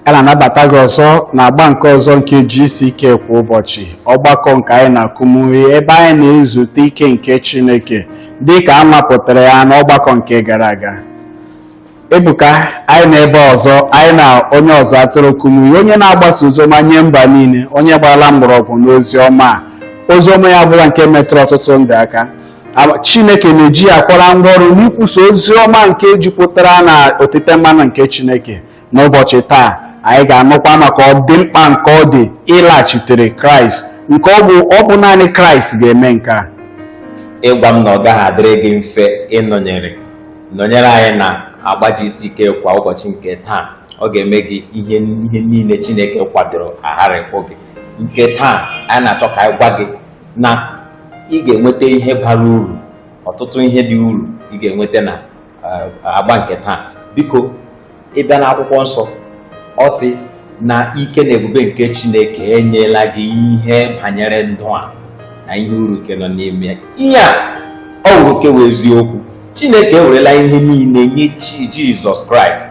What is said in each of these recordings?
A na-anabata gị ọzọ na agba nke ọzọ nke GCK kwa ụbọchị, ọgbakọ nke anyị na-akụmughe ebe anyị na-ezute ike nke Chineke dị ka a nwapụtara ya n'ọgbakọ nke gara aga. Ebuka, anyị na ebe ọzọ, anyị na onye ọzụzụ atụrụ Kumuyi, onye na-agbasa oziọma nye mba niile, onye gbarala mgbọrọgwụ n'ozi ọma a. Ozi ọma ya bụla nke metụrụ ọtụtụ ndị aka. Chineke na-eji ya akwara ngwa ọrụ n'ikwusa ozi ọma nke jupụtara na otite mmanụ nke Chineke. N'ụbọchị taa, anyị ga-anụkwa maka ọdịmkpa nke ọ dị ịlaghachitere Kraịst, nke ọ bụ naanị Kraịst ga-eme nke a. Ịgwa m na ọ gaghị adịrị gị mfe ịnọnyere nọnyere anyị na agba GCK kwa ụbọchị nke taa. Ọ ga-eme gị ihe niile Chineke kwadoro agharịpụ gị. Nke taa, anyị na-achọ ka anyị gwa gị na ị ga-enweta ihe bara uru, ọtụtụ ihe dị uru ị ga-enweta na agba nke taa. Biko, ịbịa n'akwụkwọ nsọ, ọ sị na ike na ebube nke Chineke enyela gị ihe banyere ndụ a na ihe uru nke nọ n'ime ya. Ihe a ọ wuru nke wụ eziokwu. Chineke ewerela ihe niile nye chi Jizọs Kraịst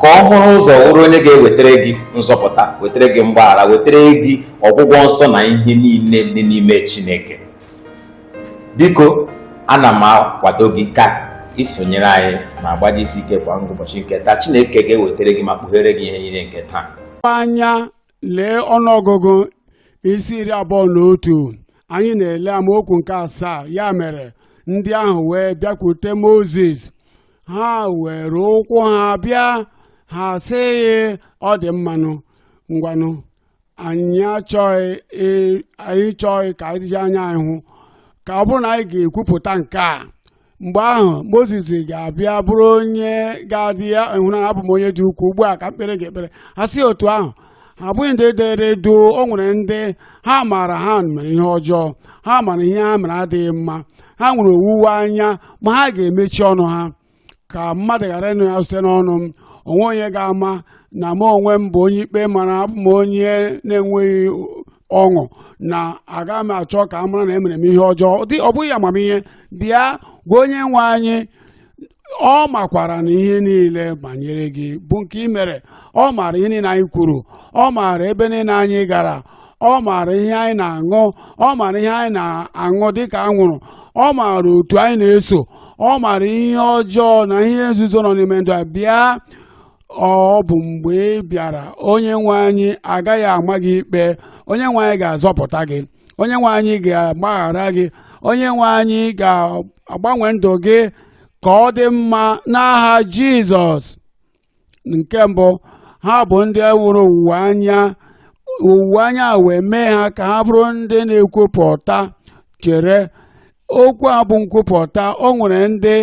ka ọ hụrụ ụzọ wụrụ onye ga-ewetara gị nzọpụta, wetara gị mgbaghara, wetara gị ọgwụgwọ nsọ na ihe niile dị n'ime Chineke. Biko, ana m akwado gị ka isonyere anyị na agba GCK kwa ụbọchị nke taa. Chineke ga-ewetara gị ma kpughere gị ihe niile nke taa. Anya lee ọnụọgụgụ isi 21, anyị na-ele amaokwu nke 7. Ya mere, ndị ahụ wee bịakwute Mozis. Ha were ụkwụ ha bịa. Ha sịghị, "Ọ dị mmanụ, ngwanụ, anyị achọghị anyị chọghị ka anyị ji anya anyị hụ ka ọ bụrụ na anyị ga-ekwupụta nke a." Mgbe ahụ Mozis ga-abịa bụrụ onye ga-adị ya ịhụnanya. "Abụ m onye dị ukwuu ugbu a ka mkpere gị ekpere." Ha si otu ahụ, ha abụghị ndị dere doo. O nwere ndị ha maara ha mere ihe ọjọọ, ha maara ihe ha mere adịghị mma, ha nwere owuwe anya, ma ha ga-emechi ọnụ ha ka mmadụ ghara ịnụ ya site n'ọnụ m. Onwe onye ga-ama na mụ onwe m bụ onye ikpe mara, abụ m onye na-enweghị ọṅụ na agaghị m achọ ka a mara na emere m ihe ọjọọ. Ọ bụghị amamihe. Bịa gwa onye nwe anyị. Ọ makwara na ihe niile banyere gị bụ nke ị mere. Ọ maara ihe niile anyị kwuru, ọ maara ebe niile anyị gara, ọ maara ihe anyị na-aṅụ, ọ maara ihe anyị na-aṅụ dịka anwụrụ, ọ maara otu anyị na-eso, ọ maara ihe ọjọọ na ihe nzuzo nọ n'ime ndụ a. Bịa, ọ bụ mgbe ị bịara, onye nwe anyị agaghị ama gị ikpe. Onye nwe anyị ga-azọpụta gị, onye nwe anyị ga-agbaghara gị, onye nwe anyị ga-agbanwe ndụ gị ka ọ dị mma n'aha Jizọs. Nke mbụ, ha bụ ndị wụrụ owuwe anya. Owuwe anya wee mee ha ka ha bụrụ ndị na-ekwupụta. Chere, okwu a bụ nkwupụta. O nwere ndị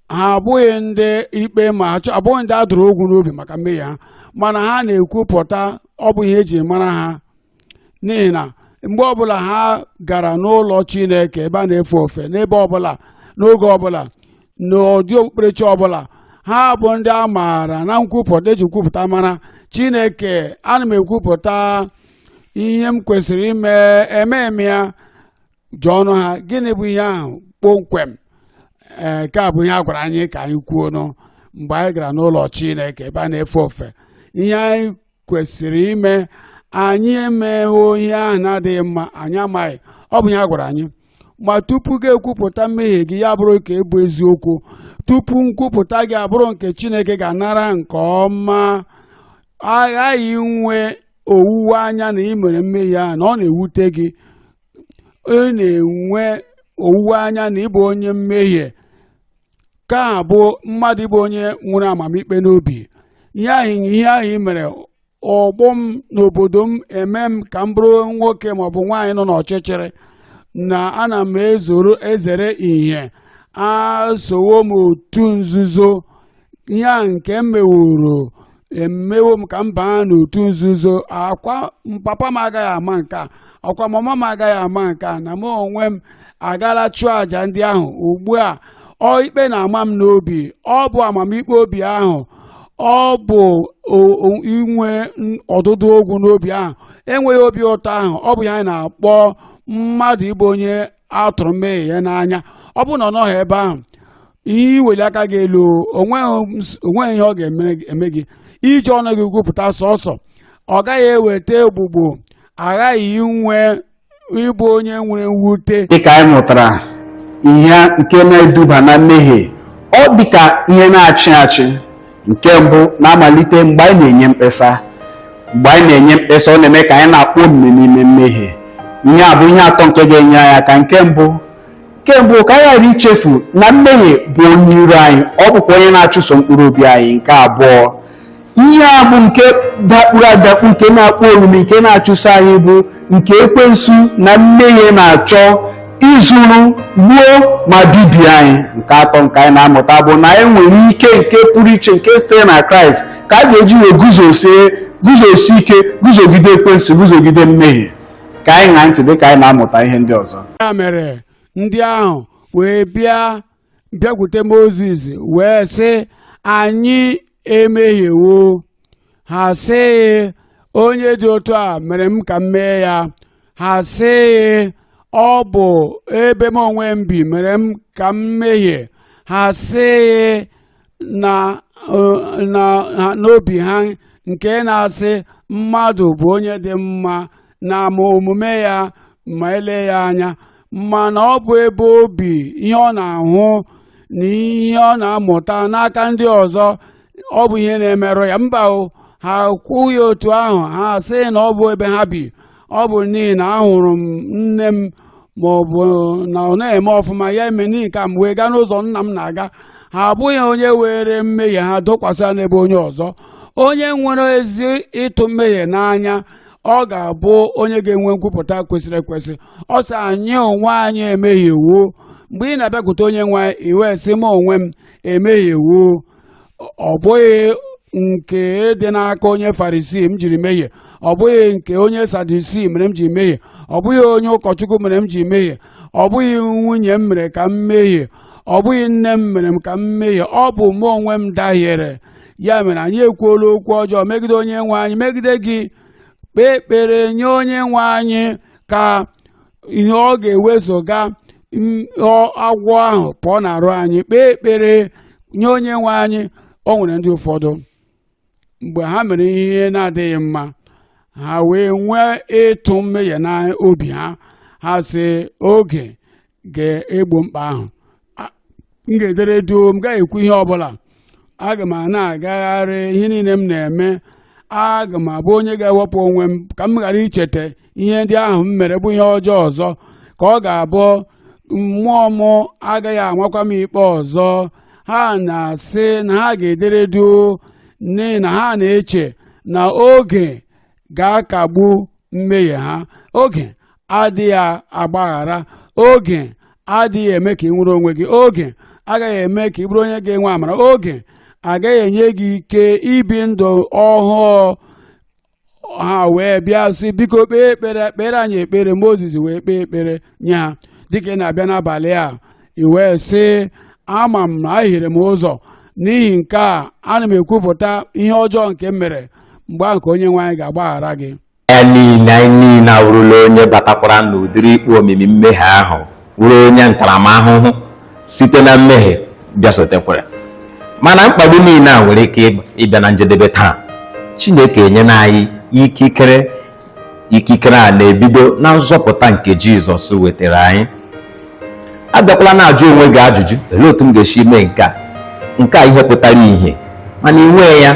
ha abụghị ndị ikpe ma ha abụghị ndị a dụrụ ogwu n'obi maka mmehie ha, mana ha na-ekwupụta. Ọ bụ ihe eji mara ha, n'ihi na mgbe ọbụla ha gara n'ụlọ Chineke, ebe a na-efe ofe, n'ebe ọbụla, n'oge ọbụla, n'ụdị okpukperechi ọbụla, ha bụ ndị a maara na nkwupụta eji nkwupụta mara Chineke. Ana m ekwupụta ihe m kwesịrị ime, eme eme ya. Jụọ ọnụ ha, gịnị bụ ihe ahụ kpọmkwem? Ee, nke a bụ ihe a gwara anyị ka anyị kwuo nụ mgbe anyị gara n'ụlọ Chineke ebe a na-efe ofe. Ihe anyị kwesịrị ime, anyị emewo ihe ahụ na-adịghị mma, anyị amaghị. Ọ bụ ihe a gwara anyị. Ma tupu gị ekwupụta mmehie gị, ya bụrụ ka ebu eziokwu, tupu nkwupụta gị abụrụ nke Chineke ga-anara nke ọma, aghaghị inwe owuwe anya na ị mere mmehie ahụ, na ọ na-ewute gị. Ị na-enwe owuwe anya na ịbụ onye mmehie, ka a bụ mmadụ ịbụ onye nwere amamikpe n'obi. Ihe ahụ ị mere, ọgbọ m n'obodo m eme m ka m bụrụ nwoke maọbụ nwaanyị nọ n'ọchịchịrị, na ana m ezoro ezere ìhè, asowo m otu nzuzo. Ihe ahụ nke m meworo emewo m ka m baa n'otu nzuzo. Akwa papa m agaghị ama nke a, ọkwa mama m agaghị ama nke a, na mụ onwe m agala chụọ àjà ndị ahụ. Ugbu a ọ ikpe na-ama m n'obi. Ọ bụ amamikpe obi ahụ, ọ bụ inwe ọdụdụ ogwu n'obi ahụ, enweghị obi ụtọ ahụ. Ọ bụ ihe anyị na-akpọ mmadụ ịbụ onye atụrụ mmehie ya n'anya. Ọ bụrụ na ọ nọghị ebe ahụ, ihe iweli aka gị elu, onweghị ihe ọ ga-eme gị. Iji ọnụ gị kwupụta sọsọ ọ gaghị eweta egbugbo. Aghaghị inwe ịbụ onye nwere mwute. Dịka anyị mụtara ihe nke na-eduba na mmehie, ọ dịka ihe na-achị achị. Nke mbụ na-amalite mgbe anyị na-enye mkpesa. Mgbe anyị na-enye mkpesa, ọ na-eme ka anyị na-akpọ omume n'ime mmehie. Ihe a bụ ihe atọ nke ga-enye anyị aka. Nke mbụ, ka anyị ghara ichefu na mmehie bụ onye iro anyị, ọ bụkwa onye na-achụso mkpụrụ obi anyị. Nke abụọ, ihe a bụ nke dakpuru adakpu, nke na-akpọ omume, nke na-achụso anyị, bụ nke ekwensu na mmehie na-achọ izuru, gbuo ma bibie anyị. Nke atọ nke anyị na-amụta bụ na anyị nwere ike nke pụrụ iche nke sitere na Kraịst ka a ga-eji wee guzosie ike, guzogide ekwensu, guzogide mmehie. Ka anyị ṅaa ntị dịka anyị na-amụta ihe ndị ọzọ. Ya mere ndị ahụ wee bịa bịakwute Mozis wee sị, "Anyị emehiewo." Ha sịghị, "Onye dị otu a mere m ka m mee ya." Ha sịghị, "Ọ bụ ebe m onwe m bi mere m ka m mehie." Ha sịghị na n'obi ha nke na-asị, "Mmadụ bụ onye dị mma na ama omume ya ma ele ya anya," mana ọ bụ ebe obi, ihe ọ na-ahụ na ihe ọ na-amụta n'aka ndị ọzọ, ọ bụ ihe na-emerụ ya. Mba o, ha kwughị otu ahụ. Ha sị na ọ bụ ebe ha bi, ọ bụ n'ihi na ahụrụ m nne m ma ọ bụ na ọ na-eme ọfụma, ya eme n'ihi ka m wee gaa n'ụzọ nna m na-aga. Ha abụghị onye were mmehie ha dokwasị ya n'ebe onye ọzọ. Onye nwere ezi ịtụ mmehie n'anya, ọ ga-abụ onye ga-enwe nkwupụta kwesịrị ekwesị. Ọ sị, "Anyị onwe anyị emehiewo." Mgbe ị na-abịakwute onye nwe anyị, iwe sị, "M onwe m emehiewo. Ọ bụghị nke dị n'aka onye Farisii m jiri mehie, ọ bụghị nke onye Sadusii mere m ji mehie, ọ bụghị onye ụkọchukwu mere m ji mehie, ọ bụghị nwunye m mere ka m mehie, ọ bụghị nne m mere m ka m mehie, ọ bụ mụ onwe m dahiere. Ya mere anyị ekwuola okwu ọjọọ megide onye nwe anyị, megide gị." Kpee ekpere nye onye nwe anyị ka ihe ọ ga-ewezuga agwọ ahụ pụọ n'arụ anyị. Kpee ekpere nye onye nwe anyị. O nwere ndị ụfọdụ, mgbe ha mere ihe na-adịghị mma, ha wee nwee ịtụ mmehie n'obi ha. Ha sị, "Oge ga-egbo mkpa ahụ. M ga-edere duu, m gaghị ekwu ihe ọbụla. Aga m na-agagharị ihe niile m na-eme. Aga m abụ onye ga-ewepụ onwe m ka m ghara icheta ihe ndị ahụ m mere bụ ihe ọjọọ ọzọ, ka ọ ga-abụ mmụọ m agaghị amakwa m ikpe ọzọ." Ha na-asị na ha ga-edere duu n'ihi na ha na-eche na oge ga-akagbu mmehie ha. Oge adịghị agbaghara. Oge adịghị eme ka ị nwere onwe gị. Oge agaghị eme ka ị bụrụ onye ga-enwe amara. Oge agaghị enye gị ike ibi ndụ ọhụụ. Ha wee bịa sị, "Biko, kpee ekpere, kpere anyị ekpere." Mozis wee kpee ekpere nye ha. Dịka ị na-abịa n'abalị a, i wee sị, "Ama m na ahiere m ụzọ. N'ihi nke a, ana m ekwupụta ihe ọjọọ nke m mere." Mgbe ahụ ka onye nwe anyị ga-agbaghara gị. Ya niile, anyị niile awụrụla onye batakwara n'ụdịrị ikpe omimi mmehie ahụ, wụrụ onye ntaramahụhụ site na mmehie bịa sotekwara. Mana mkpagbu niile a nwere ike ịbịa na njedebe taa. Chineke enyela anyị ikikere. Ikikere a na-ebido na nzọpụta nke Jizọs wetara anyị. Abịakwala na-ajụ onwe gị ajụjụ, "Olee otu m ga-esi mee nke a?" Nke a ihe pụtara ìhè, mana ị nwee ya.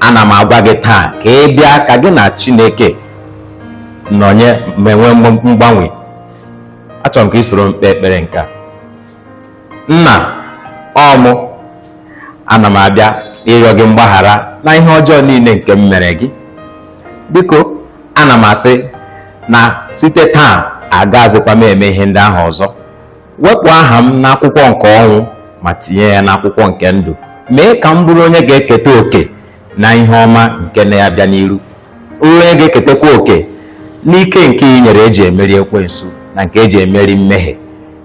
Ana m agwa gị taa ka ị bịa ka gị na Chineke nọnye ma enwee mgbanwe. Achọrọ m ka ị soro m kpee ekpere nke a. Nna ọmụ, ana m abịa ịrịọ gị mgbaghara na ihe ọjọọ niile nke m mere gị. Biko, ana m asị na site taa agazikwa m eme ihe ndị ahụ ọzọ. Wepụ aha m n'akwụkwọ nke ọnwụ ma tinye ya n'akwụkwọ nke ndụ. Mee ka m bụrụ onye ga-eketa oke na ihe ọma nke na-abịa n'iru, onye ga-eketakwa oke n'ike nke ị nyere eji emeri ekwensu na nke eji emeri mmehie.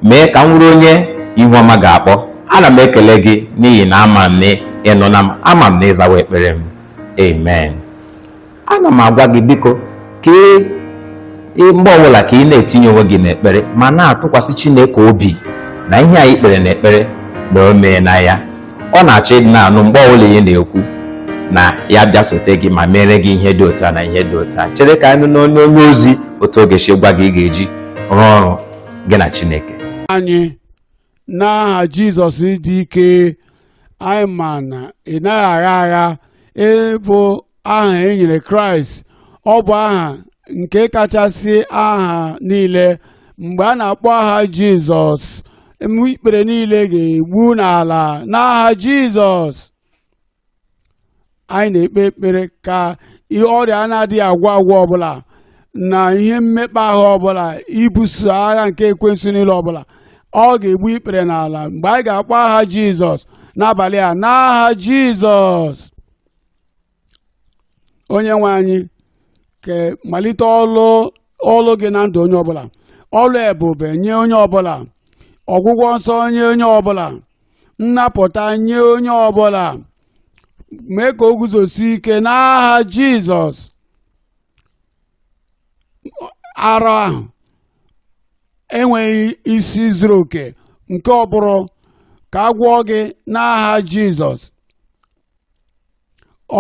Mee ka m bụrụ onye ihu ọma ga-akpọ. Ana m ekele gị n'ihi na ama m na ị nọ na m, ama m na ịzawa ekpere m. Amen. Ana m agwa gị, biko, ka ị mgbe ọbụla ka ị na-etinye onwe gị n'ekpere ma na-atụkwasị Chineke obi na ihe anyị kpere n'ekpere na o mee na ya. Ọ na-achọ ịdị na-anụ mgbe ọbụla ị na-ekwu. Na ya bịa sote gị ma mere gị ihe dị otu a na ihe dị otu a. Chere ka anyị nụ n'onye onye ozi otu oge si gwa gị ị ga-eji rụọ ọrụ gị na Chineke. Anyị n'aha Jizọs dị ike, anyị ma na ị naghị agha agha. Ịbụ aha e nyere Kraịst, ọ bụ aha nke kachasị aha niile. Mgbe a na-akpọ aha Jizọs, ikpere niile ga-egbu n'ala n'aha Jizọs. Anyị na-ekpe ekpere ka ihe ọrịa na-adịghị agwọ agwọ ọbụla na ihe mmekpa ahụ ọbụla, ibuso agha nke ekwensu niile ọbụla, ọ ga-egbu ikpere n'ala mgbe anyị ga-akpọ aha Jizọs n'abalị a, n'aha Jizọs. Onye nwe anyị, ka malite ọlụ ọlụ gị na ndụ onye ọbụla, ọlụ ebube nye onye ọbụla, ọgwụgwọ nsọ nye onye ọbụla, nnapụta nye onye ọbụla. Mee ka o guzosi ike n'aha Jizọs. Arụ ahụ enweghị isi zuru oke nke ọ bụrụ, ka a gwọọ gị n'aha Jizọs.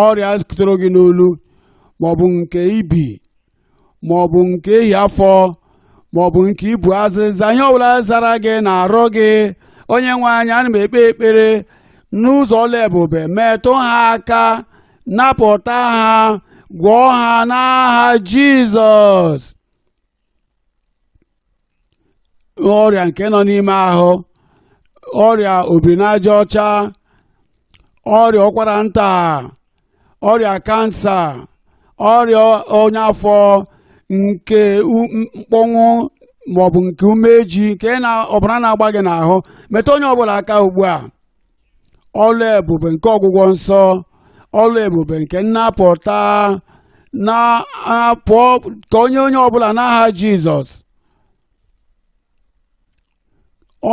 Ọrịa tụrụ gị n'olu, maọbụ nke ibi, maọbụ nke ehi afọ, maọbụ nke ibu azịza, ihe ọbụla zara gị na arụ gị, onye nwe anyị, ana m ekpe ekpere n'ụzọ ọla ebube, metụ ha aka, napụta ha, gwọọ ha n'aha Jizọs. Ọrịa nke nọ n'ime ahụ, ọrịa obirinaja ọcha, ọrịa ụkwara nta, ọrịa kansa, ọrịa onye afọ nke mkpọnwụ, maọbụ nke umeji nke na ọbara na-agba gị n'ahụ, metụ onye ọbụla aka ugbu a. Ọlụ ebube nke ọgwụgwọ nsọ, ọlụ ebube nke nnapụta na-apụọ ka onye ọbụla n'aha Jizọs.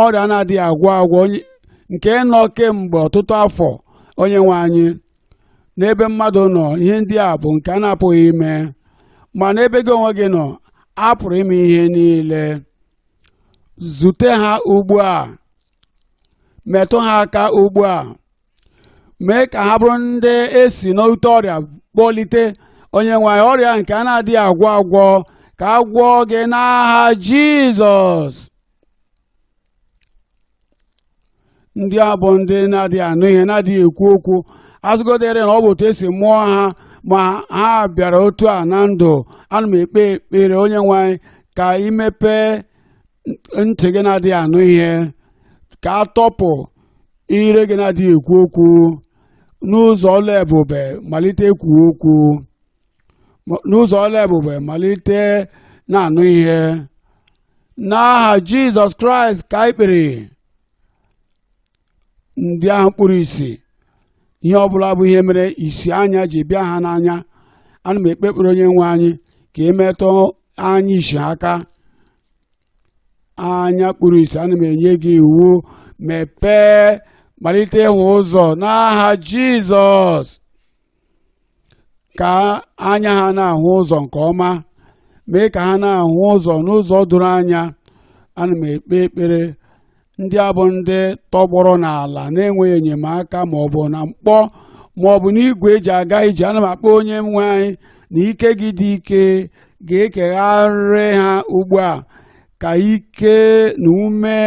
Ọrịa na-adịghị agwọ agwọ nke nọ kemgbe ọtụtụ afọ, onye nwe anyị, n'ebe mmadụ nọ ihe ndị a bụ nke a na-apụghị ime, ma n'ebe gị onwe gị nọ a pụrụ ime ihe niile. Zute ha ugbu a, metụ ha aka ugbu a, mee ka ha bụrụ ndị esi n'ute ọrịa kpọlite. Onye nwe anyị, ọrịa nke a na-adịghị agwọ agwọ, ka a gwọọ gị n'aha Jizọs. Ndị a bụ ndị na-adịghị anụ ihe, na-adịghị ekwu okwu, azụgodere na ọ bụ otu esi mụọ ha, ma ha bịara otu a na ndụ. Ana m ekpe ekpere, onye nwe anyị, ka ị mepee ntị gị na-adịghị anụ ihe, ka a tọpụ ire gị na-adịghị ekwu okwu n'ụzọ ọla ebube, malite ekwu okwu n'ụzọ ọla ebube, malite na-anụ ihe n'aha Jizọs Kraịst ka anyị kpere. Ndị ahụ kpuru ìsì, ihe ọbụla bụ ihe mere isi anya ji bịa ha n'anya, ana m ekpe ekpere, onye nwe anyị, ka ị metụ anya isi aka. Anya kpuru ìsì, ana m enye gị iwu, mepee, malite ịhụ ụzọ n'aha Jizọs. Ka anya ha na-ahụ ụzọ nke ọma, mee ka ha na-ahụ ụzọ n'ụzọ doro anya. Ana m ekpe ekpere, ndị a bụ ndị tọgbọrọ n'ala na-enweghị enyemaka, maọbụ na mkpọ, maọbụ n'igwe eji aga ije, ana m akpọ onye nwe anyị na ike gị dị ike ga-ekegharị ha ugbu a, ka ike na ume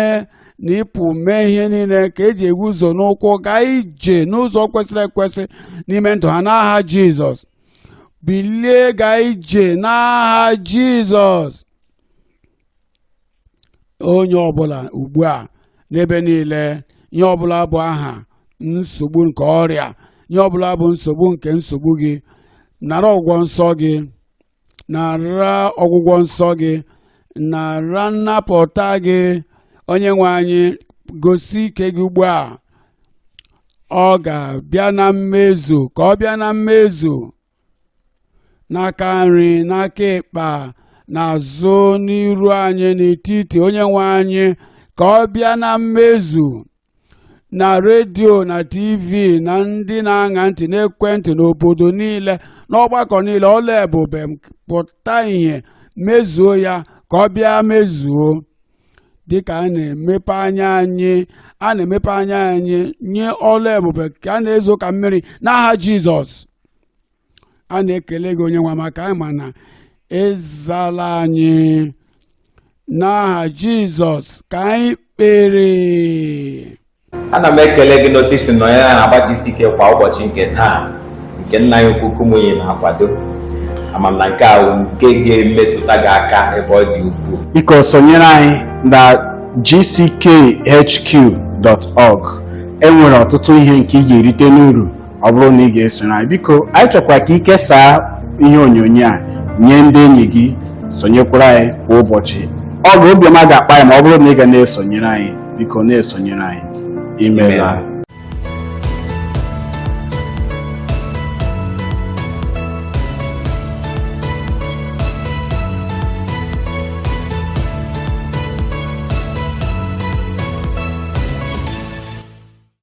na ịpụ mee ihe niile ka eji eguzo n'ụkwụ gaa ije n'ụzọ kwesịrị ekwesị n'ime ndụ ha n'aha Jizọs. Bilie gaa ije n'aha Jizọs. Onye ọbụla ugbu a n'ebe niile, ihe ọbụla bụ aha nsogbu nke ọrịa, ihe ọbụla bụ nsogbu nke nsogbu gị, nara ọgwụgwọ nsọ gị, nara ọgwụgwọ nsọ gị, nara nnapụta gị. Onye nwe anyị, gosi ike gị ugbu a. Ọ ga-abịa na mmezu, ka ọ bịa na mmezu n'aka nri, n'aka ịkpa, n'azụ, n'iru anyị, n'etiti. Onye nwe anyị, ka ọ bịa na mmezu na redio, na TV, na ndị na-aṅa ntị n'ekwentị, n'obodo niile, n'ọgbakọ niile. Ọla ebube pụta ìhè, mezuo ya, ka ọ bịa mezuo. Dịka a na-emepe anya anyị, a na-emepe anya anyị nye ọlụ ebube ka a na-ezo ka mmiri n'aha Jizọs. A na-ekele gị, onye nwe, maka anyị ma na ịzala anyị. N'aha Jizọs ka anyị kpere. Ana m ekele gị n'otu isi nọnyere na agba GCK kwa ụbọchị nke taa, nke nna anyị ukwu Kumuyi na-akwado. Ama m na nke a bụ nke ga-emetụta gị aka ebe ọ dị ukwuu. Biko sonyere anyị na gckhq.org. Enwere ọtụtụ ihe nke ị ga-erite n'uru ọ bụrụ na ị ga-esonyere anyị. Biko, anyị chọkwara ka ị kesaa ihe onyonyo a nye ndị enyi gị. Sonyekwara anyị kwa ụbọchị. Ọ ga obiọma ga-akpa anyị ma ọ bụrụ na ị ga na-esonyere anyị. Biko na-esonyere anyị. Imeela.